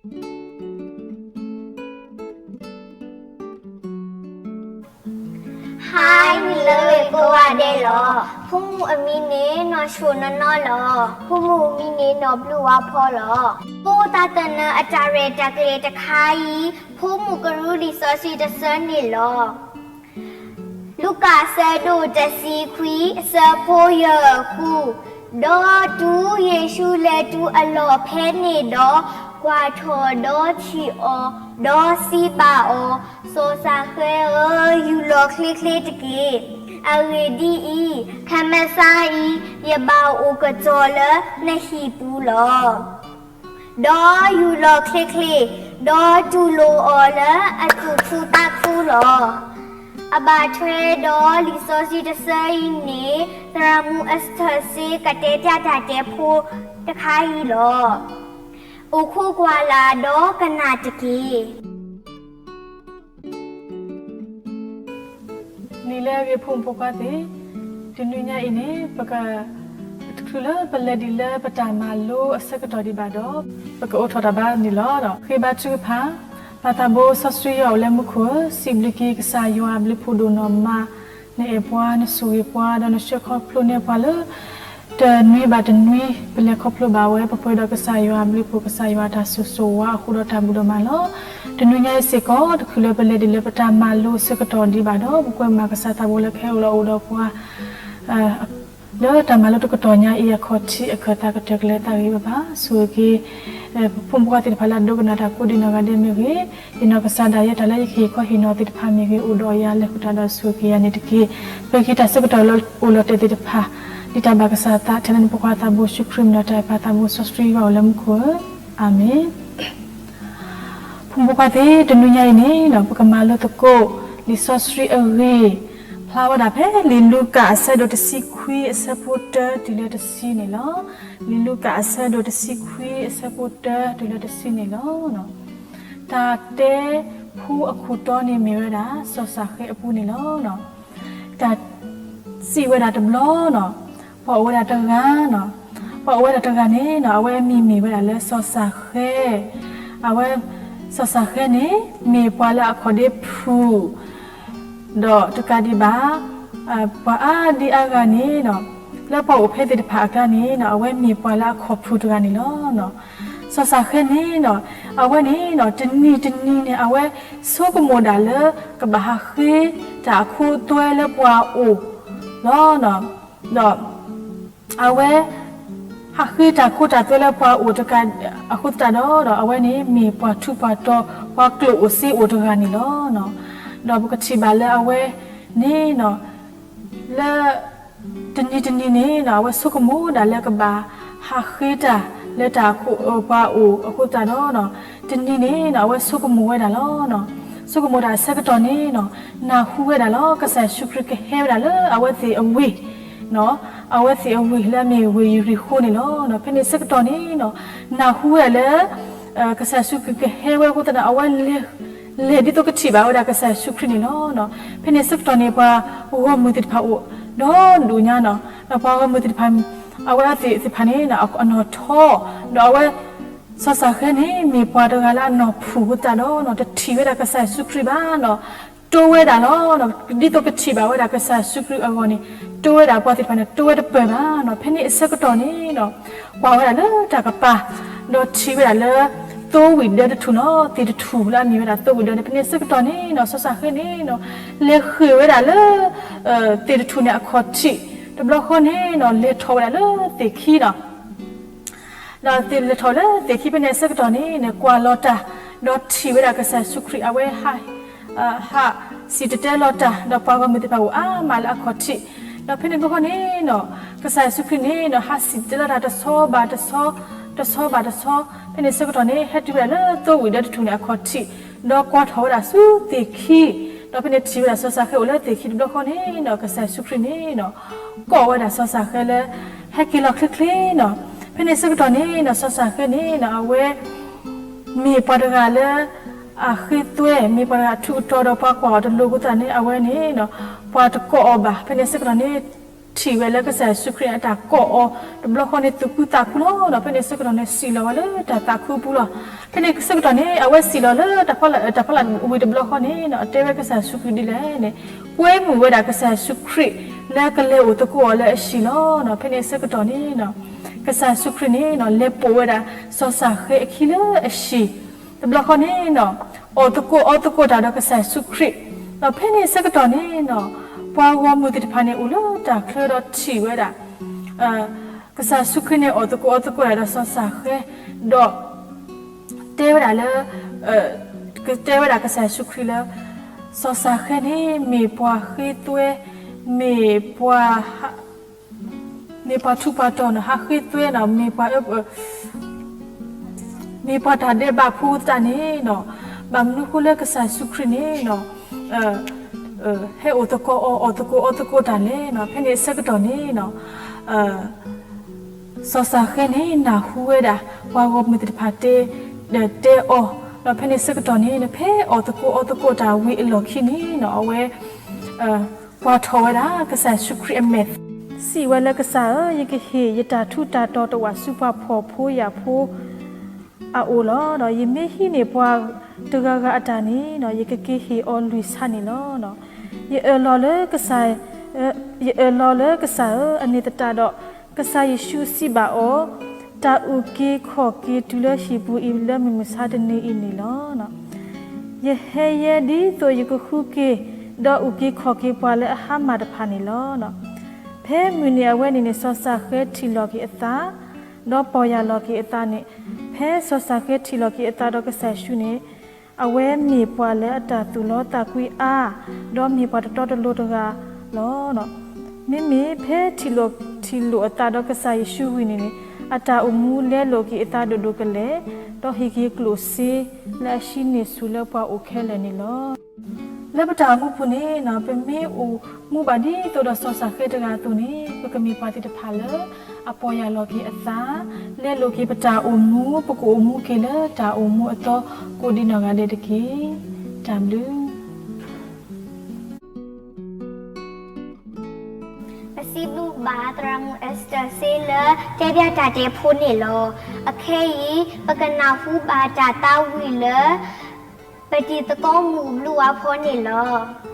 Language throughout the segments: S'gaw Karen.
ဟါအံၤလၢဂ့ၤကိးဂၤဒဲးလီၤ. ဖိမုၣ်အမံၤန့ၣ်နီၢ်ဆိၣ်နီၢ်နီၢ်လီၤ. ဖိမုၣ်အမံၤန့ၣ်နီၢ်ဘျုးဝါဖီလီၤ. ကိးသးသနၢၣ်အတၢ်ရဲၣ်တၢ်ကျဲၤတခါအံၤ, ဖိမုၣ်ကရူလံာ်စီဆှံတဆၢန့ၣ်လီၤ. လူၤကၣ်အဆၢဒိၣ်တဆံခွံ အဆၢဖိယဲၢ်ဃု, ဒီးတုၤယ့ၣ်ၡူးလဲၤတုၤအလီၢ်ဖဲန့ၣ်ဒီး, ကွၢ်ထီၣ်ဒီးထံၣ်အီၤ, ဒီးစံးဘၣ်အီၤ, စီၤၡၤဃဲဧၢ, ယူၢ်လီၤချ့ချ့တက့ၢ်. အဂ့ၢ်ဒ်အံၤ, ခဲမုၢ်ဆါအံၤ, ယဘၣ်အိၣ်ကတီၤလၢနဟံၣ်ပူၤလီၤ. ဒီးယူၢ်လီၤချ့ချ့, ဒီးတူၢ်လိာ်အီၤလၢအသူၣ်ခုသးခုလီၤ. အဘၣ်ထွဲဒီးလံာ်စီဆှံတဆၢအံၤန့ၣ်, သရၣ်မုၣ်အ့စတၢၢ်စ့ကတဲဖျါတၢ်တဲဖိတခါအံၤလီၤ. အိၣ်ခိးကွၢ်လၢ်ဒီးကနၣ်တက့ၢ်. နံၤလၢအဂ့ၤ ဖိမုၣ်ဖိခွါသ့ၣ်, တနွံညါအံၤန့ၣ် ပက တချုးလၢပလဲၤဒံးလၢပတၢ်မၤလိအဆၢကတီၢ်ဒံးဘၣ်ဒီး, ပကအိးထီၣ်တၢ်ဘါန့ၣ်လီၤ. ဃ့ဘါထုကဖၣ်. ပၢ်သးဘိစီဆှံယွၤအိၣ်လၢမူခိၣ်ဧၢ, စံးဘျုးက့ၤကစၢ်ယွၤအဘျုးဖှိၣ်ဒိၣ်နီၢ်မး, နအဲၣ်ပှၤ နဆိၣ်ဂ့ၤပှၤ ဒီးနဆှၢခီဖျိန့ၢ်ပှၤလၢ တနွံဘၣ်တနွံ ပလဲၤခီဖျိဘၣ်ဝဲ ပပှဲၤဒီးကစၢ်ယွၤအဘျုးအဖှိၣ် ကစၢ်ယွၤအတၢ်ဆိၣ်ဂ့ၤဆိၣ်ဝါအဃိဒီးတၢ်ဘူၣ်ဒီးမၤလီၤ. တနွံညါအံၤစ့ၢ်ကီး တချုးလၢပလဲၤဒံးလၢပတၢ်မၤလိအဆၢကတီၢ်ဒံးဘၣ်ဒီး ပကွဲမုာ်ကစၢ်သးဘိလၢခဲအံၤအိၣ်ဒီးပှၤ လၢတၢ်မၤလိတကတီၢ်ညါအံၤအခီၣ်ထံး အခၢၣ်သးကတၢၢ်ကလဲၤသးဂ့ၤဘၣ်ဘၣ် ဆိၣ်ဂ့ၤက့ၤ ပဖိမုၣ်ဖိခွါသ့ၣ်တဖၣ်လၢအဒိကနၣ်တၢ်ကိးဒံးနီၢ်ဂၤဒဲးမ့ၢ်ဂ့ၤ, ယနီၢ်ကစၢ်ဒၣ်ယဲတၢ်လၢယကဟ့ၣ်ခီဟ့ၣ်နီၤသ့ၣ်တဖၣ်မ့ၢ်ဂ့ၤ, အိၣ်ဒီးယၤလဲၤဃုာ်တၢ်ဒီးဆိၣ်ဂ့ၤက့ၤယၤန့ၣ်တက့ၢ်. ပဂံၢ်တၢ်ဆၢကတီၢ်လၢအိၣ်လီၤတဲာ်သ့ၣ်တဖၣ် ဒ်တၢ်ဘၣ်ကစၢ်သး ထဲလၢနဖိခွါသးဘိယ့ၣ်ၡူးခရံာ်မံၤဒီးတၢ်အဲၣ်ပၢ်သးဘိစီဆှံယွၤအိၣ်လၢမူခိၣ်ဧၢ, အၤမ့ၣ်. ဖိမုၣ်ဖိခွါသ့ၣ်, တနွံညါအံၤန့ၣ် ပကမၤလိသကိး လံာ်စီဆှံအဂ့ၢ် ဖျါဝဲဒၣ်ဖဲလံာ်လူၤကၣ်အဆၢဒိၣ်တဆံခွံ အဆၢဖိတၢတုၤလၢတဆံန့ၣ်လီၤ. လံာ်လူၤကၣ်အဆၢဒိၣ်တဆံခွံ အဆၢဖိတၢတုၤလၢတဆံန့ၣ်လီၤ. တၢ်တဲဖိအခိၣ်တီန့ၣ်မ့ၢ်ဝဲဒၣ် စီၤၡၤဃဲအပူၤန့ၣ်လီၤ. တၢ်စံးဝဲဒၣ်တဘျီနီၤ, ပှၤအိၣ်ဝဲဒၣ်တဂၤနီၤ, ပှၤအိၣ်ဝဲဒၣ်တဂၤန့ၣ်နီၤ အဝဲအမံၤမ့ၢ်ဝဲဒၣ်လၢစီၤၡၤဃဲ, အဝဲ စီၤၡၤဃဲန့ၣ် မ့ၢ်ပှၤလၢအခီၣ်ဒ့ဖုၣ် ဒီးတကးဒံးဘၣ် ပှၤအါဒံအါဂၤန့ၣ်နီၤ လၢပှၤအိၣ်ဖဲသ့ၣ်တဖၣ်အကျါန့ၣ်နီၤ အဝဲမ့ၢ်ပှၤလၢအခီၣ်ဖုၣ်တဂၤန့ၣ်လီၤ. စီၤၡၤဃဲန့ၣ်နီၤ အဝဲန့ၣ်နီၤ တနံၤတနံၤန့ၣ် အဝဲဆိကမိၣ်ဒၣ်လၢ ကဘၣ်ဟးဃ့တၢ်အခိအသွဲလၢပှၤအိၣ်လီၤ. ဒီး အဝဲ ဟးဃ့တၢ်ခိတၢ်သွဲလၢပှၤအိၣ်တကး အဃိသတးဒီး အဝဲန့ၣ်မ့ၢ်ပှၤထူးပှၤတီၤ ပှၤကျိၣ်အိၣ်စ့အိၣ်တဂၤန့ၣ်လီၤ. ဒီးပကထံၣ်ဘၣ်လၢအဝဲန့ၣ်နီၤ လၢ တနံၤတနံၤန့ၣ်နီၤ အဝဲဆိကမိၣ်ဒၣ်လၢကဘၣ်ဟးဃ့တၢ်လၢတၢ်အခိ ပှၤအိၣ်အဃိသတးဒီး တနံၤန့ၣ်နီၤ အဝဲဆိကမိၣ်ဝဲဒၣ်လီၤ. ဆိကမိၣ်တၢ်အဆၢကတီၢ်န့ၣ်နီၤ နၢ်ဟူဝဲဒၣ်လီၤ ကစၢ်ယ့ၣ်ၡူးခရံာ်ကဟဲဝဲဒၣ်လၢအဝဲသ့ၣ်အဝ့ၢ် အဝဲသ့ၣ်အဝ့ၢ်လၢအမ့ၢ်ဝ့ၢ်ယရံၤဃိန့ၣ်လီၤ. ဖဲန့ၣ်ဆၢကတီၢ်န့ၣ်နီၤ နၢ်ဟူဝဲဒၣ်လၢ ကစၢ်ယ့ၣ်ၡူးခရံာ်ကဟဲဝဲအဃိသတးဒီး အဝဲ လဲၤဒ်သိးကထံၣ်ဘၣ်ဝဲဒၣ်ကစၢ်ယ့ၣ်ၡူးခရံာ်န့ၣ်လီၤ. ဖဲန့ၣ်ဆၢကတီၢ်န့ၣ် ပှၤဂီၢ်မုၢ်သ့ၣ်တဖၣ်အိၣ်ဒီဒူၣ်ညါနီၤ ဒီးပှၤဂီၢ်မုၢ်သ့ၣ်တဖၣ် အဝဲသ့ၣ်တဖၣ်န့ၣ် အနီၢ်ထီ ဒီးအဝဲ စီၤၡၤဃဲန့ၣ် မ့ၢ်ပှၤတဂၤလၢအနီၢ်ဖုၣ်အဃိသတးဒီး တထံၣ်ဝဲဒၣ်ကစၢ်ယ့ၣ်ၡူးခရံာ်ဘၣ်နီၤ တိၢ်ဝဲဒၣ်လီၤ. ဒ်သိးကထံၣ်ဘၣ်ဝဲဒၣ်ကစၢ်ယ့ၣ်ၡူးခရံာ်အဂီၢ်န့ၣ် တိၢ်ဝဲဒၣ်ပှၤသ့ၣ်တဖၣ်န့ၣ် တိၢ်ဝဲတပၢၢ်ဘၣ်နီၤ. ဖဲန့ၣ်အဆၢကတီၢ်န့ၣ်နီၤ ကွၢ်ဝဲဒၣ်လၢတၢ်ကပၤ ဒီးထံၣ်ဝဲဒၣ်လၢ သိဝံၣ်ဒၢတထူၣ်နီၤ သ့ၣ်တထူၣ်လၢအမ့ၢ်ဝဲဒၣ်သိဝံၣ်ဒၢန့ၣ် ဖဲန့ၣ်ဆၢကတီၢ်န့ၣ်နီၤ စီၤၡၤဃဲန့ၣ်နီၤ လဲၤဃ့ၢ်ဝဲဒၣ်လၢ သ့ၣ်တထူၣ်န့ၣ်အခီၣ်ထံး တဘျီဃီန့ၣ်နီၤ လဲၤထီၣ်ဝဲဒၣ်လၢသ့ၣ်ခံနီၤ ဒီးလဲၤထီၣ်လၢသ့ၣ်ခံဖဲန့ၣ်အဆၢကတီၢ်န့ၣ် ကွၢ်လီၤတၢ် ဒီးထံၣ်ဝဲဒၣ်ကစၢ်ယ့ၣ်ၡူးခရံာ် အဝဲ ဟးစံၣ်တဲၤတဲလီၤတၢ် ဒီးပှၤဂီၢ်မုၢ်သ့ၣ်တဖၣ်အိၣ်အါမးလၢအခီၣ်ထံး ဒီးဖဲန့ၣ်တဘျီဃီန့ၣ်နီၤ ကစၢ်ယ့ၣ်ၡူးခရံာ်န့ၣ်နီၤ ဟးစံၣ်တဲၤတဲလီၤတၢ်တဆီဘၣ်တဆီ တဆီဘၣ်တဆီ ဖဲန့ၣ်ဆၢကတီၢ်န့ၣ် ဟဲတုၤဝဲဒၣ်လၢသိဝံၣ်ဒၢတထူၣ်န့ၣ်အခီၣ်ထံး ဒီးကွၢ်ထီၣ်ဝဲဒၣ်ဆူသ့ၣ်ခံ ဒီးဖဲန့ၣ်ထံၣ်ဝဲဒၣ်စီၤၡၤဃဲအိၣ်လၢသ့ၣ်ခံတဘျီဃီန့ၣ်နီၤ ကစၢ်ယ့ၣ်ၡူးခရံာ်န့ၣ်နီၤ ကိးဝဲဒၣ်စီၤၡၤဃဲလၢ ဟဲက့ၤလီၤချ့ချ့နီၤ ဖဲန့ၣ်ဆၢကတီၢ်န့ၣ်နီၤ စီၤၡၤဃဲန့ၣ်နီၤ အဝဲ မ့ၢ်ပှၤတဂၤလၢ အဃ့သွဲ မ့ၢ်ပှၤတဂၤအထူးအတီၤဒီးပှၤကွၢ်အီၤတလိၤအဃိသတးန့ၣ် အဝဲန့ၣ်နီၤ ပှၤတကိးအီၤဘၣ် ဖဲန့ၣ်ဆၢကတီၢ်န့ၣ် ထံၣ်ဝဲလၢကစၢ်ယ့ၣ်ၡူးခရံာ်အတၢ်ကိးအီၤတဘျီဃီန့ၣ် သူၣ်ခုသးခုလီၤ. ဒီးဖဲန့ၣ်ဆၢကတီၢ်န့ၣ် စံၣ်လီၤဝဲလၢတၢ်သးခုပူၤလီၤ. ဖဲန့ၣ်ဆၢကတီၢ်န့ၣ် အဝဲစံၣ်လီၤလၢတၢ်ဖီလာ်, တၢ်ဖီလာ်ဝံၤတဘျီဃီန့ၣ် အတဲဝဲကစၢ်ယ့ၣ်ၡူးခရံာ်ဒ်လဲၣ်န့ၣ်, ကွဲမုာ်ဝဲဒၣ်ကစၢ်ယ့ၣ်ၡူးခရံာ်လၢကလဲၤအိၣ်သကိးအီၤလၢအဟံၣ်လီၤ. ဖဲန့ၣ်ဆၢကတီၢ်န့ၣ် ကစၢ်ယ့ၣ်ၡူးခရံာ်န့ၣ် လဲၤပိာ်ဝဲဒၣ် စီၤၡၤဃဲအခံလၢအဟံၣ်, တဘျီဃီန့ၣ် အီၣ်သကိးအီသကိးတၢ်ဒီးကစၢ်ယ့ၣ်ၡူးခရံာ်, ဒီးဖဲန့ၣ်ဆၢကတီၢ်န့ၣ် ပှၤဂီၢ်မုၢ်သ့ၣ်တဖၣ်န့ၣ် အိၣ်လၢတၢ်ချၢဒီးထံၣ်ဝဲဒၣ် ကစၢ်ယ့ၣ်ၡူးခရံာ်န့ၣ် အီၣ်သကိးအီသကိးတၢ်ဒီးစီၤၡၤဃဲ, ဒီး တဲဝဲဒၣ်လၢ တဲဝဲဒၣ်ကစၢ်ယ့ၣ်ၡူးခရံာ်လၢ စီၤၡၤဃဲန့ၣ် မ့ၢ်ပှၤဃ့သွဲ, မ့ၢ်ပှၤ မ့ၢ်ပှၤထူးပှၤတီၤန့ၣ် ဟးဃ့သွဲန့ၣ် မ့ၢ်ပှၤ မ့ၢ်ပှၤတၢ်ဒဲးဘးဖိသတးန့ၣ် ဘၣ်မနုၤဃိလၢကစၢ်ယ့ၣ်ၡူးခရံာ်န့ၣ် ဟဲအိၣ်သကိးအီၤ အီၣ်သကိးအီသကိးတၢ်လဲၣ်. ဖဲန့ၣ်ဆၢကတီၢ်န့ၣ် စီၤၡၤဃဲန့ၣ် နၢ်ဟူဝဲဒၣ် ပှၤဂီၢ်မုၢ်သ့ၣ်တဖၣ်တဲ ဒီးတဲအီၤ, ဒီးဖဲန့ၣ်ဆၢကတီၢ်န့ၣ် ဖဲအီၣ်သကိးအီသကိးတၢ်ဝံၤအလီၢ်ခံန့ၣ် အဝဲ ကွၢ်ထီၣ်ဝဲဒၣ် ကစၢ်ယ့ၣ်ၡူးခရံာ်အမဲာ်, စံးဝဲလၢကစၢ်ဧၢ, ယကဟ့ၣ်ယတၢ်ထူးတၢ်တီၤတဝာ်ဆူပှၤဖှီၣ်ဖိယာ်ဖိ အအိၣ်လီၤ. ဒီးယမ့ၢ်ဟံးန့ၢ်ပှၤတဂၤဂၤအတၢ်န့ၣ် ယကက့ၤဟ့ၣ်အီၤလွံၢ်ဆါန့ၣ်လီၤ. ယအၢၣ်လီၤလၢကစၢ်, ယအၢၣ်လီၤလၢကစၢ်ဧၢ, အန့ၣ်သတးဒီး ကစၢ်ယ့ၣ်ၡူးစံးဘၣ်အီၤ, တၢ်အုၣ်က့ၤခီၣ်က့ၤတုၤလၢဟံၣ်ပူၤအံၤလၢမုၢ်မဆါတနံၤအံၤန့ၣ်လီၤ. ယဟဲယဲဒ်သိးယကဃုက့ၤ, ဒီးအုၣ်က့ၤခီၣ်က့ၤပှၤလၢအဟါမၢ်တဖၣ်န့ၣ်လီၤ. ဖဲမုၢ်နံၤအဝဲန့ၣ်န့ၣ် စီၤၡၤဃဲထံၣ်လီၤက့ၤအသး, ဒီးပီၢ်ယၢ်လီၤက့ၤအသးန့ၣ်, ဖဲစီၤၡၤဃဲထံၣ်လီၤက့ၤအသးဒီးကစၢ်ယ့ၣ်ၡူးန့ၣ်, အဝဲမ့ၢ်ပှၤလၢအတၢ်သူၣ်လီသးကွံအါ, ဒီးမ့ၢ်ပှၤတတီတလိၤတဂၤလီၤ. မ့မ့ၢ်ဖဲထံၣ်လိာ်, ထံၣ်လိာ်အသးဒီးကစၢ်ယ့ၣ်ၡူးဝံၤန့ၣ်န့ၣ်, အတၢ်အိၣ်မူလဲလိာ်က့ၤအသးဒိၣ်ဒိၣ်ကလဲာ်, ဒီးဟ့ၣ်က့ၤကျိၣ်စ့လၢအဟံးန့ၢ်ဆူၣ်လၢပှၤအိၣ်ခဲလၢာ်န့ၣ်လီၤ. လၢပတၢ်အိၣ်မူပူၤန့ၣ် ပမ့ၢ်အိၣ်မူဘၣ်ဒ်သိးဒီးစီၤၡၤဃဲတဂၤအသိးန့ၣ် ပကမ့ၢ်ပှၤသ့ၣ်တဖၣ်လၢ အပီၢ်ယၢ်လီၤက့ၤအသး, လဲလိာ်က့ၤပတၢ်အိၣ်မူ, ပကအိၣ်မူက့ၤလၢတၢ်အိၣ်မူအသီကိးဒံးနီၢ်ဂၤဒဲးတက့ၢ်. တၢ်ဘျုး ပစံးဘျုးဘၣ်သရၣ်မုၣ် Esther စ့လၢ တဲဘၣ်တၢ်တဲဖိန့ၣ်လီၤ. အခဲအံၤ ပကနၢ်ဟူဘၣ်တၢ်သးဝံၣ်လၢ ပတံၤသကိးမုၣ်ဘျုးဝါဖီန့ၣ်လီၤ.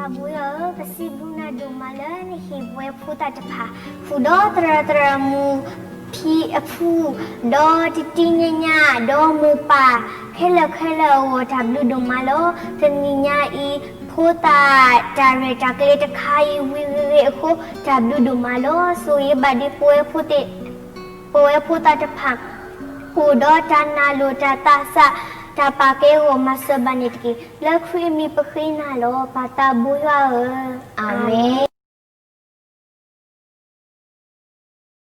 ပၢ်ဘိယွၤဧၢ, ပစံးဘျုးနၤဒိၣ်မးလၢနဟ့ၣ်ပဝဲဖိသၣ်တဖၣ် ဃုာ်ဒီးသရၣ်သရၣ်မုၣ်ဖံအဖု, ဒီးတတံၤညါညါ ဒီးမိၢ်ပၢ်ခဲလၢာ်ခဲလၢာ်အဂီၢ် တၢ်ဘျုးဒိၣ်မးလီၤ. တနံၤညါအံၤ ဖိသၣ်တၢ်ရဲၣ်တၢ်ကျဲၤတခါအံၤ ဝံၤဂ့ၤဂ့ၤအဃိ တၢ်ဘျုးဒိၣ်မးလီၤ. ဆိၣ်ဂ့ၤဘၣ်ဒံးပဝဲဖိသၣ် ပဝဲဖိသၣ်တဖၣ် အိၣ်ဒီးတၢ်နာ်လိာ်တၢ်သးစၢ် တၢ်ပာ်ကဲအဂီၢ်မၤစၢၤဘၣ်န့ၣ်တက့ၢ်. လၢခရံာ်အမံၤပဃ့နၤလီၤ ပၢ်သးဘိယွၤဧၢ, အၤမ့ၣ်.